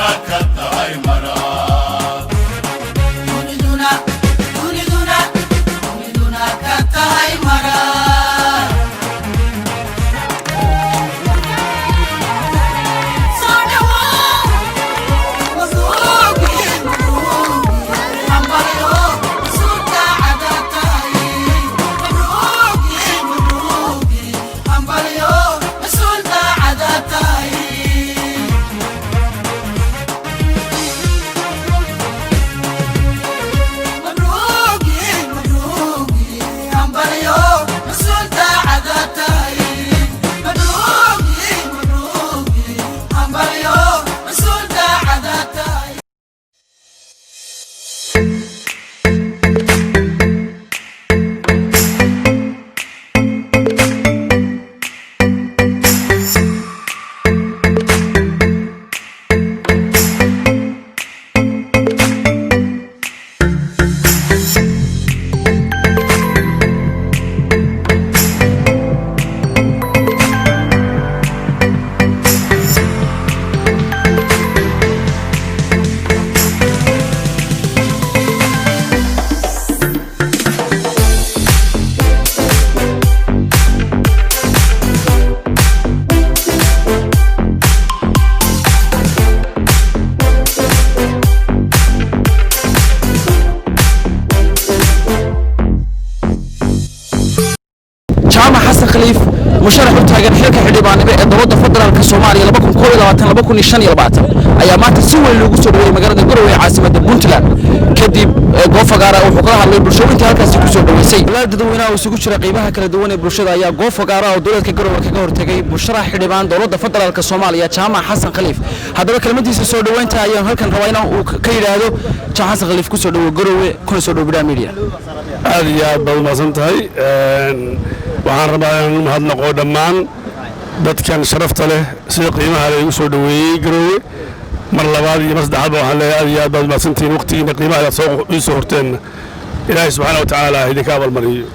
Ka tahay marag. Duniduna, duniduna, duniduna ka tahay marag. Soo dhawow, mabruuki, mabruuki, hambalyo, mas'uul daacada tahay. Mabruuki, mabruuki, hambalyo, mas'uul daacada tahay. Mabruuki, mabruuki, hambalyo, mas'uul daacada tahay. Mabruuki, mabruuki, hambalyo, mas'uul daacada tahay. Jaamac Xasan Khaliif, musharax u taagan xilka xildhibaannimo ee dowladda federaalka Soomaaliya ayaa maanta si weyn loogu soo dhaweeyey magaalada Garowe ee caasimadda Puntland. Kadib goob fagaara wuxuu kala hadlay bulshooyinta halkaasi ku soo dhaweysay. Walaal dadweynaha oo isugu jira qaybaha kala duwan ee bulshada ayaa goob fagaara oo dowladka Garowe kaga hortegay musharax xildhibaan dowladda federaalka Soomaaliya Jaamac Xasan Khaliif. Haddaba kelmadiisa soo dhaweynta ayaan halkan rabaa in uu ka yidhaahdo. Jaamac Xasan Khaliif, ku soo dhawo Garowe kuna soo dhawo Bidhaa Media. Aad iyo aad baad umahadsan tahay. Waxaan rabaa inaan u mahadnaqo dhammaan dadkan sharafta leh sida qiimaha leh igu soo dhoweeyey Garoowe. Mar labaad iyo mar saddexaad ba waxaan leeyahay aad iyo aad baad umahadsantihiin. Waqtigiina qiimaha aad soo ii soo horteenna Ilaahay subxaana wa tacaala idinka abaalmariyo.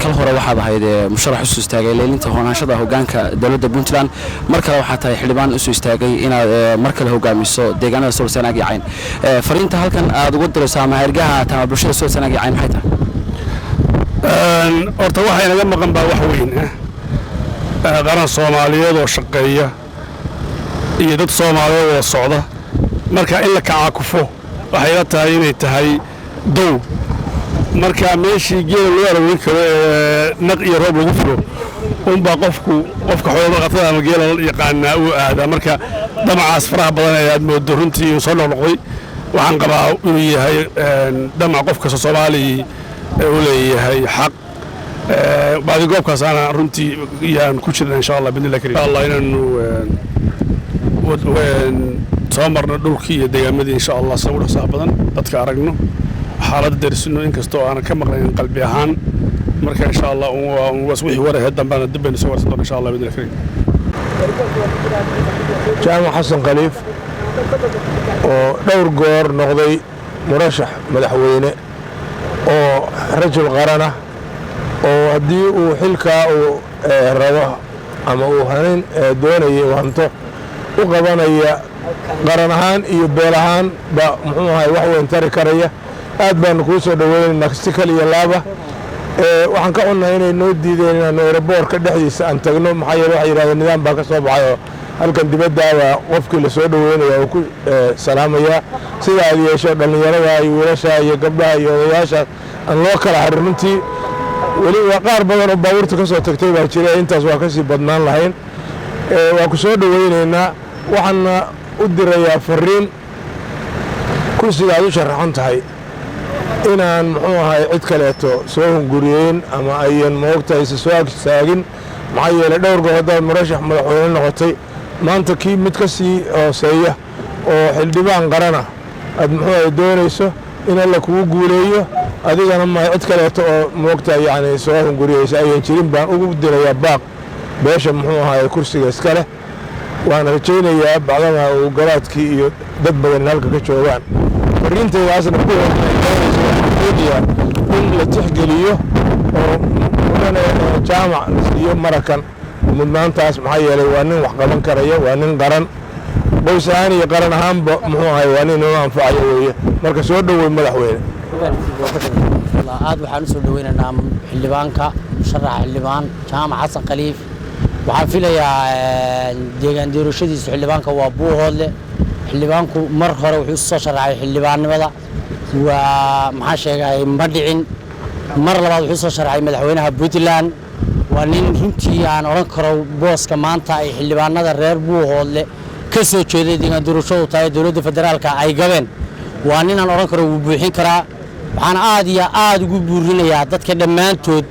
Kal hore waxaad ahayd musharax usoo istaagay leelinta hoonaanshada hogaanka dowladda Puntland. Mar kale waxaa tahay xildhibaan usoo istaagay inaad mar kale hogaamiso deegaanada Sool, Sanaag iyo Cayn. Fariinta halkan aad uga dirayso ama hergaha ama bulshada Sool, Sanaag iyo Cayn maxay tahay? Horta waxa inaga maqan baa wax weyn ah, qaran Soomaaliyeed oo shaqeeya iyo dad Soomaaliyeed oo socda. Marka in la kacaakufo waxay ila tahay inay tahay dow. Marka meeshii geela loo arorin karo ee naq iyo roob lagu furo unbaa qofku qofka xoolo dhaqatada ama geela yaqaanaa uu aadaa. Marka damacaas faraha badan ee aad moodo runtii inuu soo noqnoqday, waxaan qabaa inuu yahay damac qof kasta Soomaali u leeyahay xaq. Baadigoobkaas ana runtii yaan ku jirna, insha Allah, bidnillah karim, insha Allah, inaanu soo marno dhulkii iyo deegaamadii, insha Allah, sida ugu dhaqsaha badan dadka aragno, xaaladda dersino, inkastoo aanan ka maqnayn qalbi ahaan. Marka insha Allah wixii waraheed dambana dib baynu soo warsan doona, insha Allah, bidnillah karim. Jaamac Xasan Khaliif oo dhowr goor noqday murashax madaxweyne oo rajul qaranah oo haddii uu xilkaa uu rabo ama uu hanin doonaya uu hanto u qabanaya qaran ahaan iyo beel ahaan ba muxuu ahay wax weyn tari karaya, aad baanu kuu soo dhoweynaynaa si kal iyo laaba. Waxaan ka cunnahay inay noo diideen inaanu airportka dhexdiisa aan tagno, maxaa yeele waxay yidhahdeen nidaam baa ka soo baxay oo halkan dibaddaaba qofkii la soo dhoweynaya uu ku salaamayaa. Sida aad yeesho dhallinyarada iyo wiilasha iyo gabdhaha iyo odayaasha aan loo kala harin runtii. Weliba qaar badan oo baabuurta ka soo tagtay baa jira, intaas waa ka sii badnaan lahayn. Waa ku soo dhoweynaynaa. Waxaana u dirayaa fariin: kursiga aad u sharaxan tahay inaan muxuu ahay cid kaleeto soo hunguriyeyn ama ayan moogtahay se soo agtaagin, maxaa yeelay dhowr goor haddaad murashax madaxweyne noqotay, maanta kii mid ka sii hooseeya oo xildhibaan qarana aad muxuu ahay doonayso in Alla kugu guuleeyo adigana ma cid kaleeto oo moogtahay yacni soo hunguriyeysa ayan jirin baan ugu dirayaa baaq beesha muxuu ahay kursiga iska leh. Waan rajaynayaa bacdama uu garaadkii iyo dad badan halka ka joogaan fariintaydaasna ku doonaysa in la tixgeliyo oo mudane Jaamac la siiyo marakan mudnaantaas, maxaa yeelay waa nin wax qaban karaya, waa nin qaran. Qoys ahaan iyo qaran ahaanba, muxuu ahay, waa nin inoo anfacayo weeye. Marka soo dhoweyn, madaxweyne. Aad waxaan u soo dhaweynaynaa xildhibaanka, musharaxa xildhibaan Jaamac Xasan Khaliif. Waxaan filayaa deegaan doorashadiisu xildhibaanka waa Buuhoodle. Xildhibaanku mar hore wuxuu isu soo sharaxay xildhibaannimada, waa maxaa sheegay, ma dhicin. Mar labaad wuxuu soo sharaxay madaxweynaha Puntland. Waa nin runtii aan odhan karo booska maanta ay xildhibaanada reer Buuhoodle ka soo jeeday deegaan doorashadu tahay dowladda federaalka ay gabeen, waa nin aan odhan karo wuu buuxin karaa. Waxaan aad iyo aad ugu buurinayaa dadka dhammaantood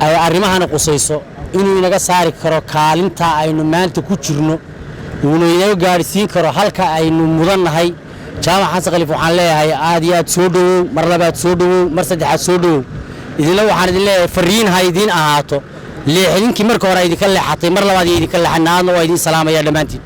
ay arrimahani qusayso inuu inaga saari karo kaalinta aynu maanta ku jirno, uuna inaga gaadhsiin karo halka aynu mudannahay. Jaamac Xasan Khaliif waxaan leeyahay aad iyo aad soo dhowow, mar labaad soo dhowow, mar saddexaad soo dhowow. Idinla waxaan idin leeyahay fariin ha idiin ahaato leexidinkii marka hore idinka leexatay, mar labaad iyo idinka leexana. Aadna waa idiin salaamaya dhammaantiin.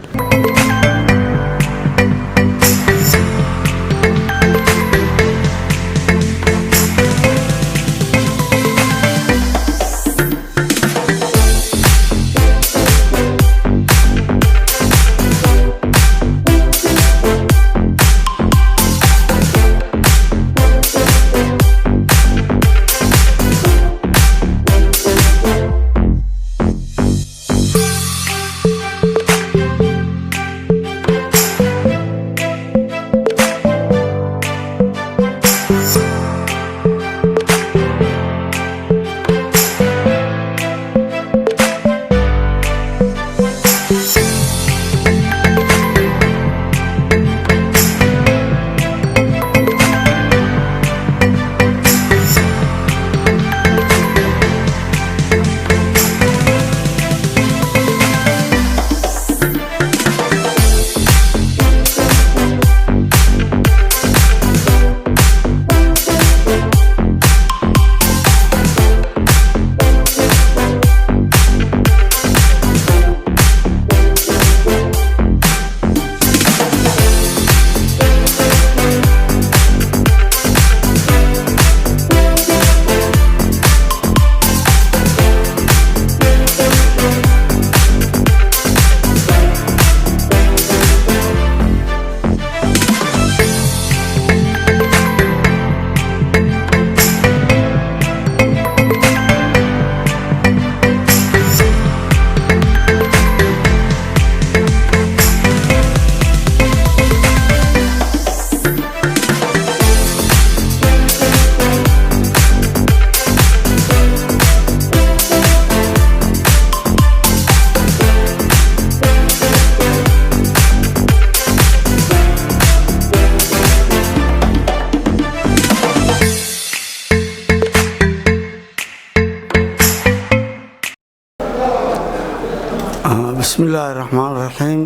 Bismi illaahi raxmaan raxiim.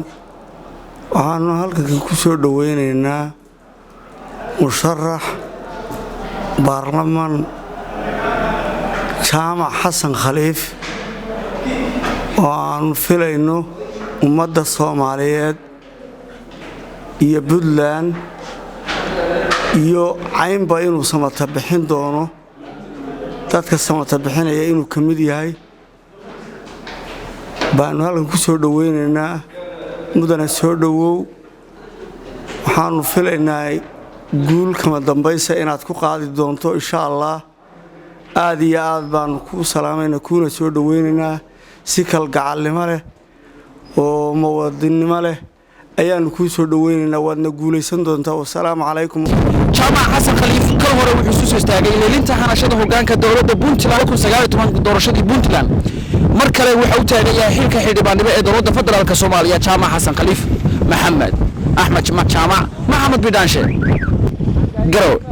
Waxaanu halkan ku soo dhoweynaynaa musharax baarlaman Jaamac Xasan Khaliif, oo aanu filayno ummadda Soomaaliyeed iyo Puntland iyo Caynba inuu samata bixin doono. Dadka samata bixinaya inuu ka mid yahay baanu halkan ku soo dhoweynaynaa. Mudane, soo dhowow. Waxaanu filaynaa guul kama dambaysa inaad ku qaadi doonto, insha Allah. Aad iyo aad baanu kuu salaamaynaa, kuuna soo dhoweynaynaa. Si kalgacalnimo leh oo muwaadinnimo leh ayaanu kuu soo dhoweynaynaa. Waadna guulaysan doontaa. Wasalaamu calaykum. Jaamac Xasan Khaliif kal hore wuxuu isu soo istaagay leelinta hanashada hoggaanka dowladda Puntland 2019 doorashadii Puntland. Mar kale waxa u taagan yahay xilka xildhibaannimo ee dowladda federaalka Soomaaliya. Jaamac Xasan Khaliif, Maxamed Axmed Jaamac, Maxamed Bidhaanshe, Garowe.